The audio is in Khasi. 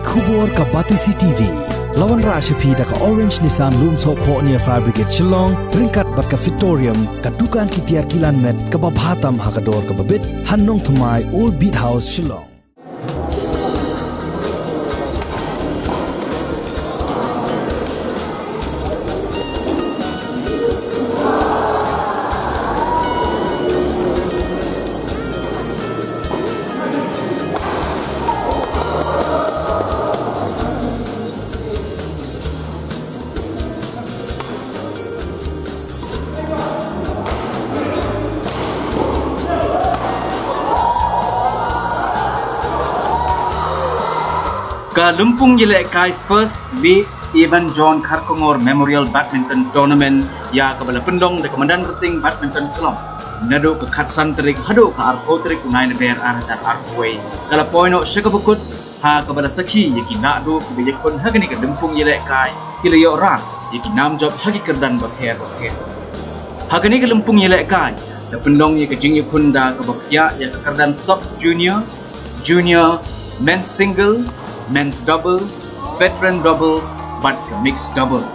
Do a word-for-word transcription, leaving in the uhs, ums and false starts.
Khubor ka Batesi T V. La wanrah sha phi da ka Orange Nissan Lumsohphoh near Fire Brigade Shillong, ryngkat bad ka Fitorium, ka dukan ki tiar kilan met kaba bha tam ha ka dor kaba bit, ha Nongthymmai, Old Beat House, Shillong. Ka Lympung Ïalehkai First Lady Evan John Kharkongor Memorial Badminton Tournament, ïa kaba la pynlong da ka Madan Ryting Badminton Club, naduh ka khatsan tarik haduh ka arphew tarik u Naiïawer ar hajar arphew wei, ka la poi noh sha kaba kut, ha kaba la sakhi ïa ki nongduh kiba ïakhun ha kane ka lympung ïalehkai, ki la ïoh ran ïa ki nam jop ha ki kyrdan bapher bapher. Ha kane ka lympung ïalehkai, la pynlong ïa ka jingïakhun da kaba pynïaid ïa ka kyrdan sub junior, junior, men's single, men's double, veteran doubles, bad ka mixed double.